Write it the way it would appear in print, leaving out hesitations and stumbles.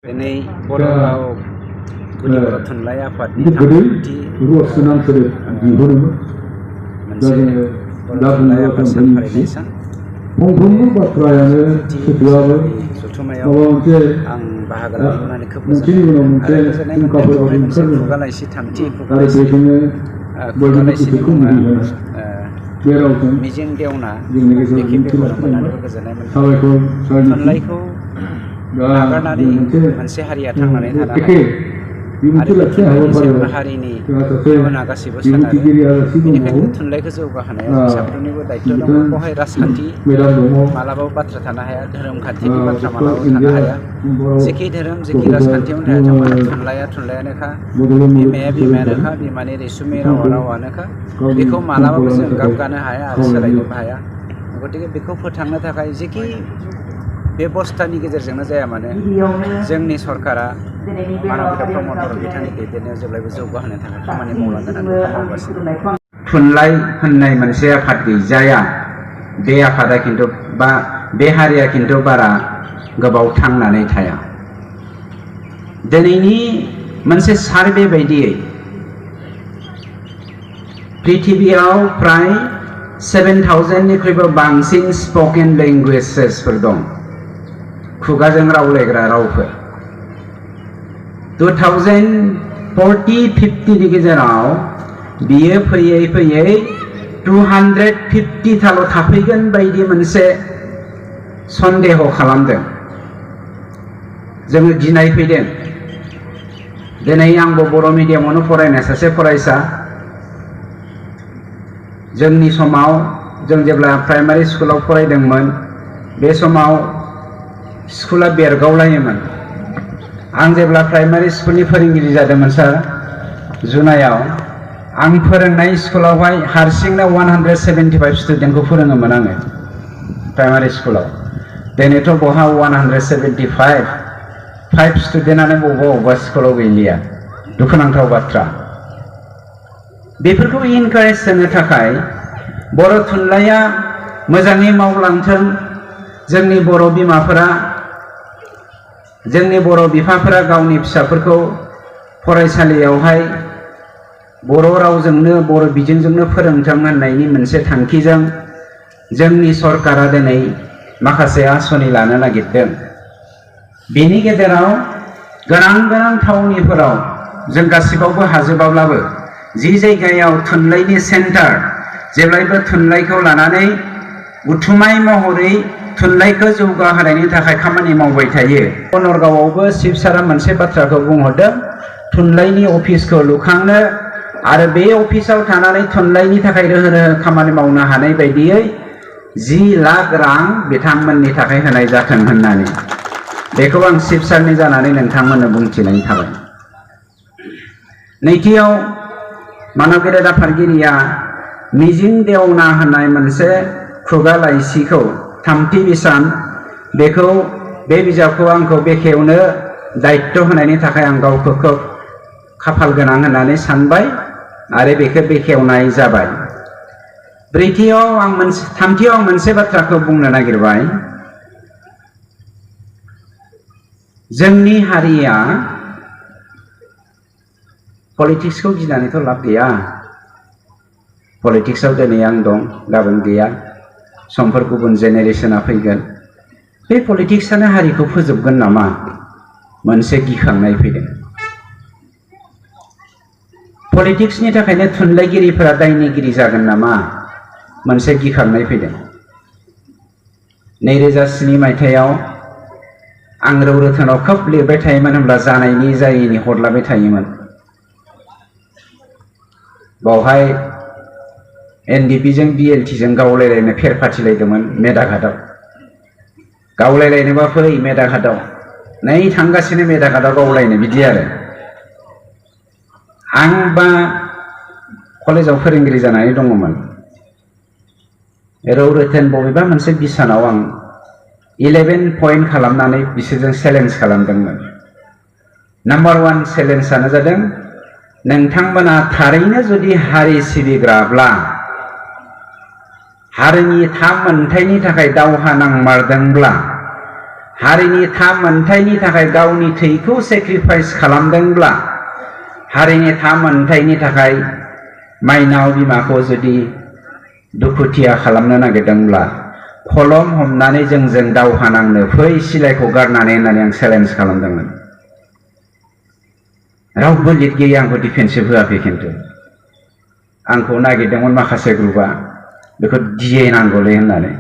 Ini Bororaw Guji Boro Thunlai Afatni Tangguti मोनसे बर' थुनलाइ आफादजों फालिनायसा जथुम्मायाव आं बाहागो लानानै खोब मोजां आरो गोजोननाय मोनदों। मोनसे खुगा लाइसि थामथि खुगा लाइसिनि मुङा मिजिं देवना बेखि बेखौनो मोननानै गोजोननाय मोनदों। थुनलाइखौ नागारनानै मोनसे हारिया थांनानै थानो हाया आरो बे थुनलाइनि सायावनो हारिनि इयुना गासैबो सोनारो। बेनिखायनो थुनलाइखौ जौगाहोनाया जों साफ्रोमनिबो दायित्व दङ। बेवहाय राजखान्थि मालाबाबो बाथ्रा थानो हाया, धोरोम खान्थिनि बाथ्रा मालाबाबो थानो हाया। जेखि धोरोम जेखि राजखान्थियावनो थायाथों मानो थुनलाइया थुनलाइयानोखा, बिमाया बिमायानोखा, बिमानि रैसुमै रावा रावानोखा। बेखौ मालाबाबो जों गाबगानो हाया आरो सोलायनोबो हाया। गतिके बेखौ फोथांनो थाखाय जेखि बेबस्थानि गेजेरजोंनो जाया मानो जोंनि सरकारा मानबिका प्रमद बर' बिथांनि दैदेननायाव जेब्लायबो जौगाहोनो थाखाय खामानि मावलांगोन आरो मावगासिनो। थुनलाइ होननाय मोनसे आफाद गैजाया, बे आफादा खिन्थु बा बे हारिया खिन्थु बारा गोबाव थांनानै थाया। दिनैनि मोनसे सार्भे बायदियै पृथिबियाव प्राय 7,000निख्रुइबो बांसिन स्पोकेन लेंगुवेजेसफोर दं, खुगाजों रावलायग्रा रावफोर। 2040-50 नि गेजेराव बियो फैयै फैयै 250 थाल' थाफैगोन बायदि मोनसे सन्देह खालामदों। जोङो गिनाय फैदों। दिनै आंबो बर' मिडियामावनो फरायनाय सासे फरायसा। जोंनि समाव जों जेब्ला प्राइमारि स्कुलाव फरायदोंमोन बे समाव स्कुला बेरगावलायोमोन। आं जेब्ला प्राइमारि स्कुलनि फोरोंगिरि जादोंमोन सार जुनायाव, आं फोरोंनाय स्कुलावहाय हारसिंनो 175 स्टुडेन्टखौ फोरोङोमोन आङो प्राइमारि स्कुलाव। दिनैथ' बहा 175 स्टुडेन्टआनो बबेबा स्कुलाव गैलिया, दुखुनांथाव बाथ्रा। बेफोरखौ इनकारेज होनो थाखाय बर' थुनलाइया मोजाङै मावलांथों, जोंनि बर' बिमाफोरा जोंनि बर' बिफाफोरा गावनि फिसाफोरखौ फरायसालियावहाय बर' रावजोंनो बर' बिजोंजोंनो फोरोंथों होननायनि मोनसे थांखिजों जोंनि सरकारा दिनै माखासे आसनि लानो नागिरदों। बेनि गेजेराव गोनां गोनां थावनिफोराव जों गासिबावबो हाजोबाब्लाबो जि जायगायाव थुनलाइनि सेन्टार, जेब्लायबो थुनलाइखौ लानानै उथुमाय महरै थुनलाइखौ जौगाहोनायनि थाखाय खामानि मावबाय थायो। बनरगावआवबो चिफ सारा मोनसे बाथ्राखौ बुंहरदों, थुनलाइनि अफिसखौ लुखांनो आरो बे अफिसाव थानानै थुनलाइनि थाखाय रोहो रोहो खामानि मावनो हानाय बायदियै 10 लाख रां बिथांमोननि थाखाय होनाय जाथों होननानै। बेखौ आं चिफ सारनि जानानै नोंथांमोननो बुंथिनाय थाबाय। नैथियाव मानबिका आफादगिरिया मिजिं देवना होननाय मोनसे खुगा लाइसिखौ थामथि बिसान, बेखौ बे बिजाबखौ आंखौ बेखेवनो दायित्व होनायनि थाखाय आं गावखौ खोब खाफाल गोनां होननानै सानबाय आरो बेखौ बेखेवनाय जाबाय। थामथियाव आं मोनसे बाथ्राखौ बुंनो नागिरबाय। जोंनि हारिया पलिटिक्सखौ गिनानैथ' लाब गैया। पलिटिक्सआव दिनै आं दं, गाबोन गैया, समफोर गुबुन जेनेरेसना फैगोन। बे पलिटिक्सआनो हारिखौ फोजोबगोन नामा? मोनसे गिखांनाय फैदों। पलिटिक्सनि थाखायनो थुनलाइगिरिफोरा दायनिगिरि जागोन नामा? मोनसे गिखांनाय फैदों। 2007 मायथाइयाव आं रौरोथोनाव खोब लिरबाय थायोमोन, होनब्ला जानायनि जायैनि हरलाबाय थायोमोन। बावहाय NDP जों BLT जों गावलायलायनो फेर फाथिलायदोंमोन मेदाघाटआव। गावलायलायनोबा फै मेदाघाटआव, नै थांगासिनो मेदाघाटआव गावलायनो, बिदि आरो। आं बा कलेजाव फोरोंगिरि जानानै दङमोन। रौरोथोन बबेबा मोनसे बिसानाव आं 11 पइन्ट खालामनानै बिसोरजों चेलेन्ज खालामदोंमोन। नाम्बार 1 चेलेन्जआनो जादों, नोंथांमोना थारैनो जुदि हारि सिबिग्राब्ला, हारिनि थाम मोनथायनि थाखाय दावहा नांमारदोंब्ला हारिनि थामोनथाइनि थाखाय गावनि थैखौ सेक्रिफाइस खालामदोंब्ला, हारिनि थामोनथाइनि थाखाय माइनाव बिमाखौ जुदि दुखुथिया खालामनो नागिरदोंब्ला खलम हमनानै जोंजों दावहा नांनो फै सिलायखौ गारनानै होननानै आं चेलेन्ज खालामदोंमोन। रावबो लिरगिरि आंखौ डिफेन्सिभ होआखै, खिन्थु आंखौ नागिरदोंमोन माखासे ग्रुपआ बेखौ डिए नांगौलै होननानै।